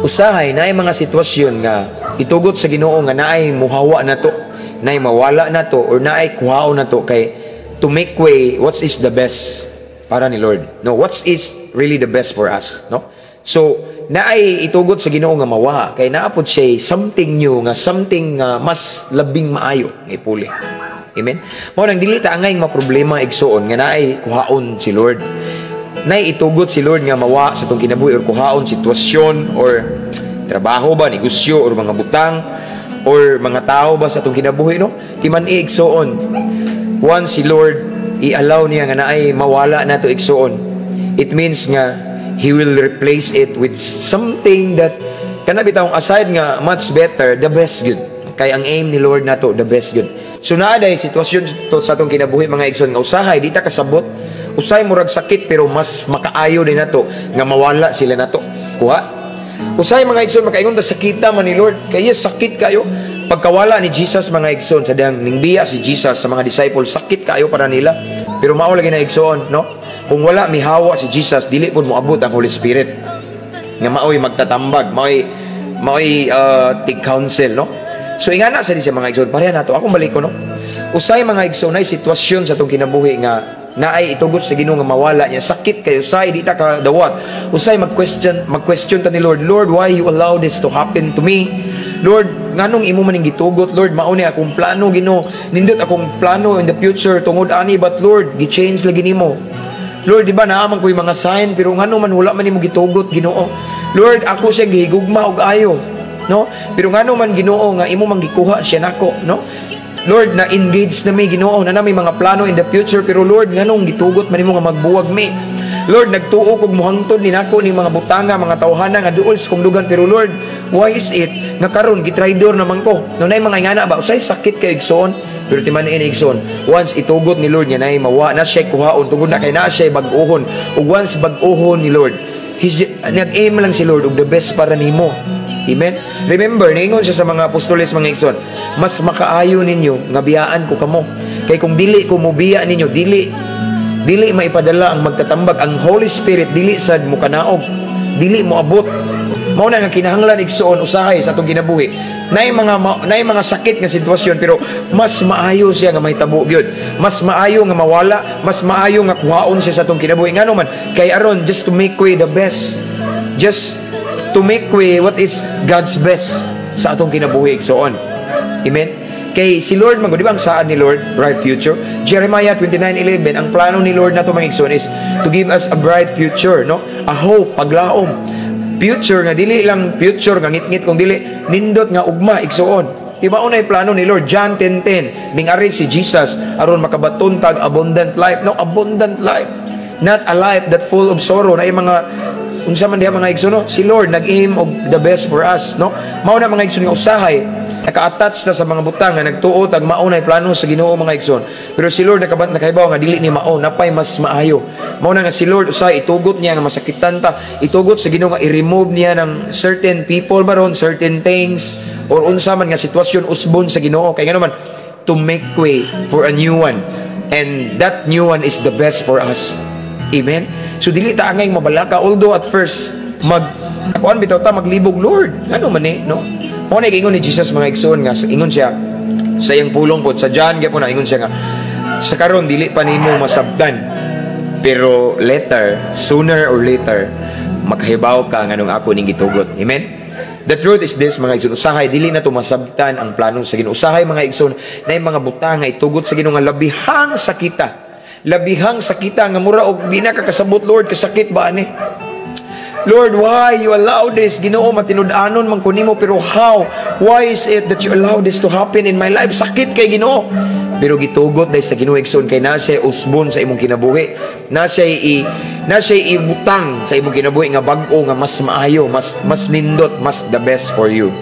Usahay naay mga sitwasyon nga itugot sa Ginoo nga naay muhawa nato, naay mawala nato or naay kuhaon nato kay to make way what is the best para ni Lord. No, what is really the best for us, no? So, naay itugot sa Ginoo nga mawa kay naa pod siya something new nga something nga mas labing maayo nga ipuli. Amen. Mao nang dili ta angay maproblema, igsuon, nga naay kuhaon si Lord. Naay itugot si Lord nga mawa sa atong kinabuhi or kuhaon sitwasyon or trabaho ba, negosyo or mga butang or mga tao ba sa atong kinabuhi, no? Timan-i, igsuon. Once si Lord i-allow niya nga naay mawala nato, igsuon, it means nga He will replace it with something that kana bitawng aside nga much better, the best good. Kay ang aim ni Lord nato, the best good. So naa day sitwasyon to sa atong kinabuhi, mga igsoon, nga usahay di ta kasabot. Usahay murag sakit pero mas makaayo din nato nga mawala sila nato. Kuha. Usahay, mga igsoon, makaingon ta sakita man ni Lord. Kaya sakit kayo. Pagkawala ni Jesus, mga igsoon, sa dihang ningbiya si Jesus sa mga disciples, sakit kayo para nila. Pero mao lagi na, igsoon, no? Kung wala mihawa si Jesus, dili pud moabot ang Holy Spirit nga maoy magtatambag, maoy maoy tig counsel, no? So ingana sa di siya, mga igsoon, pareha nato. Akong balik ko, no. Usay, mga igsoon, nay sitwasyon sa atong kinabuhi nga naay itugot sa Ginoo nga mawala niya. Sakit kayo, usay di ta kadawat. Usay mag-question, mag-question ta ni Lord, "Lord, why you allow this to happen to me? Lord, nganong imo man ning gitugot? Lord, mao ni akong plano, Ginoo. Nindot akong plano in the future tungod ani, but Lord, gi-change lagi nimo. Lord, di ba naa man ko'y mga sign, pero ngano man wala man nimo gitugot, Ginoo? Lord, ako siya gihigugma og ayo, no? Pero ngano man, Ginoo, nga imo man gikuha siya nako, no? Lord, na engage na mi, Ginoo, na nami mga plano in the future, pero Lord, nganong gitugot man nimo nga magbuwag mi? Lord, nagtuo kog muhangtod ni nako ni mga butanga, mga tawhana nga duol sa kong dugan, pero Lord, why is it nga karon gitraidor naman ko?" No, nay mga ingana ba, usay sakit kay, igsoon, pero timan-i, igsoon, once itugot ni Lord nga nay mawa na siya kuhaon tungod na kay na siya bag-ohon, ug once bag-ohon ni Lord, nag-aim lang si Lord og the best para nimo. Amen? Remember, niingon siya sa mga apostoles, mga igsoon, "Mas makaayo ninyo nga biyaan ko kamo. Kay kung dili ko mobiya ninyo, dili dili maipadala ang magtatambag, ang Holy Spirit, dili sad mo kanaog, dili mo abot." Mao na nga kinahanglan, igsoon, usahay sa atong kinabuhi, naay mga sakit nga sitwasyon, pero mas maayo siya nga mahitabo gyud. Mas maayo nga mawala, mas maayo nga kuhaon siya sa atong kinabuhi. Ngano man? Kay aron just to make way the best. Just to make way what is God's best sa atong kinabuhi, igsoon. Amen. Kay si Lord man, di ba ang saad ni Lord, bright future? Jeremiah 29:11, ang plano ni Lord nato, mga igsoon, is to give us a bright future, no? A hope, paglaom. Future nga dili lang future nga ngit-ngit kung dili nindot nga ugma, igsoon. Di ba unay plano ni Lord? John 10:10, mingari si Jesus aron makabaton tag abundant life, no? Abundant life. Not a life that full of sorrow na yung mga unsa man diha, mga igsoon, no? Si Lord nag-aim og the best for us, no? Mao na, mga igsoon, nga usahay naka-attach na sa mga butang nga nagtuo tag mao na plano sa Ginoo, mga igsoon. Pero si Lord nakabat nakahibaw nga dili ni mao, napay mas maayo. Mao na nga si Lord usahay itugot niya nga masakitan ta, itugot sa Ginoo nga i-remove niya ng certain people baron, certain things or unsa man nga sitwasyon, usbon sa Ginoo kay ngano man to make way for a new one. And that new one is the best for us. Amen. So dili ta angay mabalaka, although at first mag kuan bitaw ta, maglibog, "Lord, ano man ni?" no? Mao na ingon ni Jesus, mga igsoon, nga ingon siya sa iyang pulong pod sa John gyapon na ingon siya nga sa karon dili pa nimo masabtan, pero later, sooner or later, makahibaw ka nganong ako ning gitugot. Amen. The truth is this, mga igsoon, usahay dili na masabtan ang plano sa Ginoo. Usahay, mga igsoon, na yung mga butang nga itugot sa Ginoo nga labihang sakita. Labihang sakita nga mura og di na ka kasabot, "Lord, kasakit ba ani? Lord, why you allow this? Ginoo, matinud-anon man ko nimo, pero how? Why is it that you allow this to happen in my life? Sakit kay, Ginoo." Pero gitugot dahil sa Ginoo, igsoon, kay na siya usbon sa imong kinabuhi. Na siya ibutang sa imong kinabuhi nga bag-o nga mas maayo, mas mas nindot, mas the best for you.